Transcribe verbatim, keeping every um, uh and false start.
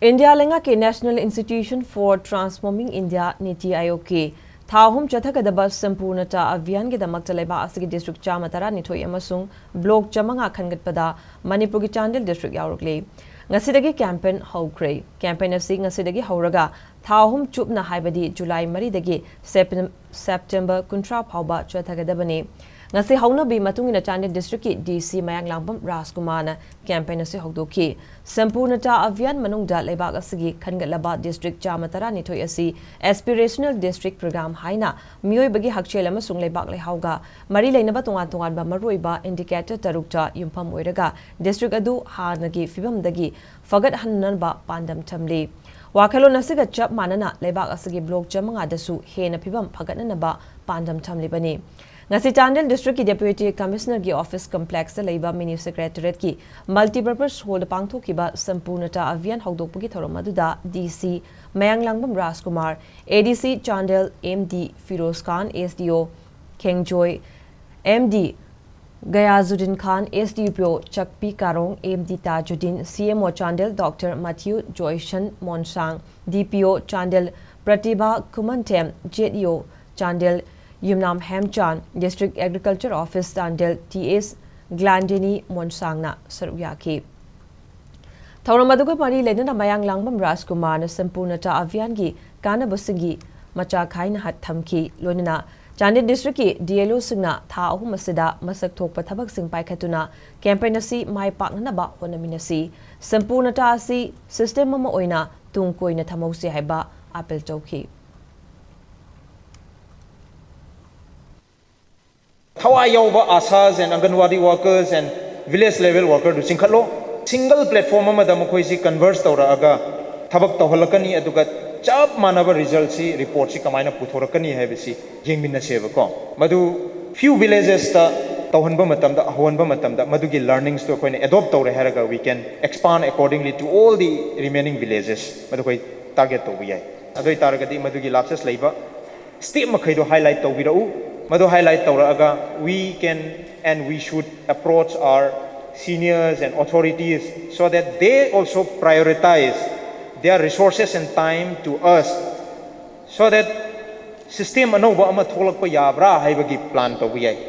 India ꯂꯩꯉꯥꯛꯀꯤ National Institution for Transforming India, ꯅꯤꯇꯤ ꯑꯥꯌꯣꯒꯀꯤ ꯊꯥ ꯑꯍꯨꯝ ꯆꯠꯊꯒꯗꯕ ꯁꯝꯄꯨꯔꯅꯇꯥ ꯑꯚꯤꯌꯥꯟꯒꯤꯗꯃꯛꯇ ꯂꯩꯕꯥꯛ ꯑꯁꯤꯒꯤ ꯗꯤꯁꯇ꯭ꯔꯤꯛ ꯆꯥꯝꯃ ꯇꯔꯥꯅꯤꯊꯣꯏ ꯑꯃꯁꯨꯡ ꯕ꯭ꯂꯣꯛ ꯆꯥꯃꯉꯥ ꯈꯟꯒꯠꯄꯗ ꯃꯅꯤꯄꯨꯔꯒꯤ ꯆꯥꯟꯗꯦꯜ ꯗꯤꯁꯇ꯭ꯔꯤꯛ ꯌꯥꯎꯔꯛꯂꯤ꯫ ꯉꯁꯤꯗꯒꯤ ꯀꯦꯝꯄꯦꯟ ꯍꯧꯈ꯭ꯔꯦ꯫ ꯀꯦꯝꯄꯦꯟ ꯑꯁꯤ ꯉꯁꯤꯗꯒꯤ ꯍꯧꯔꯒ ꯊꯥ ꯑꯍꯨꯝ ꯆꯨꯞꯅ, ꯍꯥꯏꯕꯗꯤ ꯖꯨꯂꯥꯏ ꯃꯔꯤꯗꯒꯤ ꯁꯦꯞꯇꯦꯝ-, ꯁꯦꯞꯇꯦꯝꯕꯔ ꯀꯨꯟꯊ꯭ꯔꯥ ꯐꯥꯎꯕ ꯆꯠꯊꯒꯗꯕꯅꯤ꯫ ꯉꯁꯤ ꯍꯧꯅꯕꯤ ꯃꯇꯨꯡ ꯏꯟꯅ ꯆꯥꯟꯗꯦꯜ ꯗꯤꯁꯇ꯭ꯔꯤꯛꯀꯤ ꯗꯤ ꯁꯤ ꯃꯌꯥꯡꯂꯥꯡꯕꯝ ꯔꯥꯖꯀꯨꯃꯥꯔꯅ ꯀꯦꯝꯄꯦꯟ ꯑꯁꯤ ꯍꯧꯗꯣꯛꯈꯤ꯫ ꯁꯝꯄꯨꯔꯅꯇꯥ ꯑꯚꯤꯌꯥꯟ ꯃꯅꯨꯡꯗ ꯂꯩꯕꯥꯛ ꯑꯁꯤꯒꯤ ꯈꯟꯒꯠꯂꯕ ꯗꯤꯁꯇ꯭ꯔꯤꯛ ꯆꯥꯝꯃ ꯇꯔꯥꯅꯤꯊꯣꯏ ꯑꯁꯤ Aspirational District Program ꯍꯥꯏꯅ ꯃꯤꯑꯣꯏꯕꯒꯤ ꯍꯛꯁꯦꯜ ꯑꯃꯁꯨꯡ ꯂꯩꯕꯥꯛ ꯂꯩꯍꯥꯎꯒ ꯃꯔꯤ ꯂꯩꯅꯕ ꯇꯣꯉꯥꯟ ꯇꯣꯉꯥꯟꯕ ꯃꯔꯨꯑꯣꯏꯕ ꯏꯟꯗꯤꯀꯦꯇꯔ ꯇꯔꯨꯛꯇ ꯌꯨꯝꯐꯝ ꯑꯣꯏꯔꯒ ꯗꯤꯁꯇ꯭ꯔꯤꯛ ꯑꯗꯨ ꯍꯥꯟꯅꯒꯤ ꯐꯤꯕꯝꯗꯒꯤ ꯐꯒꯠꯍꯟꯅꯕ ꯄꯥꯟꯗꯝ ꯊꯝꯂꯤ꯫ ꯋꯥꯈꯜꯂꯣꯟ ꯑꯁꯤꯒ ꯆꯞ ꯃꯥꯟꯅꯅ ꯂꯩꯕꯥꯛ ꯑꯁꯤꯒꯤ ꯕ꯭ꯂꯣꯛ ꯆꯥꯃꯉꯥꯗꯁꯨ ꯍꯦꯟꯅ ꯐꯤꯕꯝ ꯐꯒꯠꯅꯅꯕ ꯄꯥꯟꯗꯝ ꯊꯝꯂꯤꯕꯅꯤ꯫ ꯉꯁꯤ ꯆꯥꯟꯗꯦꯜ ꯗꯤꯁꯇ꯭ꯔꯤꯛꯀꯤ ꯗꯦꯄ꯭ꯌꯨꯇꯤ ꯀꯃꯤꯁꯅꯔꯒꯤ ꯑꯣꯐꯤꯁ ꯀꯝꯄ꯭ꯂꯦꯛꯁꯇ ꯂꯩꯕ ꯃꯤꯅꯤ ꯁꯦꯀ꯭ꯔꯦꯇꯔꯤꯌꯦꯠꯀꯤ ꯃꯜꯇꯤꯄꯔꯄꯁ ꯍꯣꯜꯗ ꯄꯥꯡꯊꯣꯛꯈꯤꯕ ꯁꯝꯄꯨꯔꯅꯇꯥ ꯑꯚꯤꯌꯥꯟ ꯍꯧꯗꯣꯛꯄꯒꯤ ꯊꯧꯔꯝ ꯑꯗꯨꯗ ꯗꯤ ꯁꯤ ꯃꯌꯥꯡꯂꯥꯡꯕꯝ ꯔꯥꯖꯀꯨꯃꯥꯔ, ꯑꯦ ꯗꯤ ꯁꯤ ꯆꯥꯟꯗꯦꯜ ꯑꯦꯝ ꯗꯤ ꯐꯤꯔꯣꯖ ꯈꯥꯟ, ꯑꯦꯁ ꯗꯤ ꯑꯣ ꯈꯦꯡꯖꯣꯏ ꯑꯦꯝ ꯗꯤ ꯒꯌꯥꯖꯨꯗꯤꯟ ꯈꯥꯟ, ꯑꯦꯁ ꯗꯤ ꯄꯤ ꯑꯣ ꯆꯛꯄꯤ ꯀꯥꯔꯣꯡ ꯑꯦꯝ ꯗꯤ ꯇꯥꯖꯨꯗꯤꯟ, ꯁꯤ M O Chandel doctor ꯃꯊ꯭ꯌꯨ ꯖꯣꯏꯁꯟ ꯃꯣꯟꯁꯥꯡ, D P O Chandel Prativa Khumanthem, Z E O Chandel Yumnam Hemchan, district agriculture office Chandel T S Glandini ꯃꯣꯟꯁꯥꯡꯅ ꯁꯔꯨꯛ ꯌꯥꯈꯤ꯫ ꯊꯧꯔꯝ ꯑꯗꯨꯒ ꯃꯔꯤ ꯂꯩꯅꯅ ꯃꯌꯥꯡꯂꯥꯡꯕꯝ ꯔꯥꯖꯀꯨꯃꯥꯔꯅ ꯁꯝꯄꯨꯔꯅꯇꯥ ꯑꯚꯤꯌꯥꯟꯒꯤ ꯀꯥꯟꯅꯕꯁꯤꯡꯒꯤ ꯃꯆꯥꯛ ꯈꯥꯏꯅ ꯍꯥꯠ ꯊꯝꯈꯤ꯫ ꯂꯣꯏꯅꯅ ꯆꯥꯟꯗꯦꯜ ꯗꯤꯁꯇ꯭ꯔꯤꯛꯀꯤ ꯗꯤ ꯑꯦꯜ ꯑꯣꯁꯤꯡꯅ ꯊꯥ ꯑꯍꯨꯝ ꯑꯁꯤꯗ ꯃꯁꯛ ꯊꯣꯛꯄ ꯊꯕꯛꯁꯤꯡ ꯄꯥꯏꯈꯠꯇꯨꯅ ꯀꯦꯝꯄꯦꯟ ꯑꯁꯤ ꯃꯥꯏ ꯄꯥꯛꯅꯅꯕ ꯍꯣꯠꯅꯃꯤꯟꯅꯁꯤ꯫ ꯁꯝꯄꯨꯔꯅꯇꯥ ꯑꯁꯤ ꯁꯤꯁꯇꯦꯝ ꯑꯃ ꯑꯣꯏꯅ ꯇꯨꯡ ꯀꯣꯏꯅ ꯊꯝꯍꯧꯁꯤ ꯍꯥꯏꯕ ꯑꯥꯄꯤꯜ ꯇꯧꯈꯤ꯫ ꯊꯋꯥꯏ ꯌꯥꯎꯕ ASHAs and Anganwadi workers and village level workerꯗꯨ ꯆꯤꯡꯈꯠꯂꯣ꯫ Single platform ꯑꯃꯗ ꯃꯈꯣꯏꯁꯤ converge ꯇꯧꯔꯛꯑꯒ ꯊꯕꯛ ꯇꯧꯍꯜꯂꯛꯀꯅꯤ, ꯑꯗꯨꯒ ꯆꯞ ꯃꯥꯟꯅꯕ resultꯁꯤ, reportꯁꯤ ꯀꯃꯥꯏꯅ ꯄꯨꯊꯣꯔꯛꯀꯅꯤ ꯍꯥꯏꯕꯁꯤ ꯌꯦꯡꯃꯤꯟꯅꯁꯦꯕꯀꯣ꯫ ꯃꯗꯨ few villagesꯇ ꯇꯧꯍꯟꯕ ꯃꯇꯝꯗ, ꯍꯧꯍꯟꯕ ꯃꯇꯝꯗ ꯃꯗꯨꯒꯤ learningsꯇꯨ ꯑꯩꯈꯣꯏꯅ adopt ꯇꯧꯔꯦ ꯍꯥꯏꯔꯒ we can expand accordingly to all the remaining villages꯫ ꯃꯗꯨ ꯑꯩꯈꯣꯏ target ꯇꯧꯕ ꯌꯥꯏ꯫ ꯑꯗꯨ ꯑꯣꯏ ꯇꯥꯔꯒꯗꯤ ꯃꯗꯨꯒꯤ lapses ꯂꯩꯕ step ꯃꯈꯩꯗꯣ highlight ꯇꯧꯕꯤꯔꯛꯎ꯫ ꯃꯗꯨ highlight ꯇꯧꯔꯛꯑꯒ we can and we should approach our seniors and authorities so that they also prioritize their resources and time to us, so that system ꯑꯅꯧꯕ ꯑꯃ ꯊꯣꯛꯂꯛꯄ ꯌꯥꯕ꯭ꯔꯥ ꯍꯥꯏꯕꯒꯤ plan ꯇꯧꯕ ꯌꯥꯏ꯫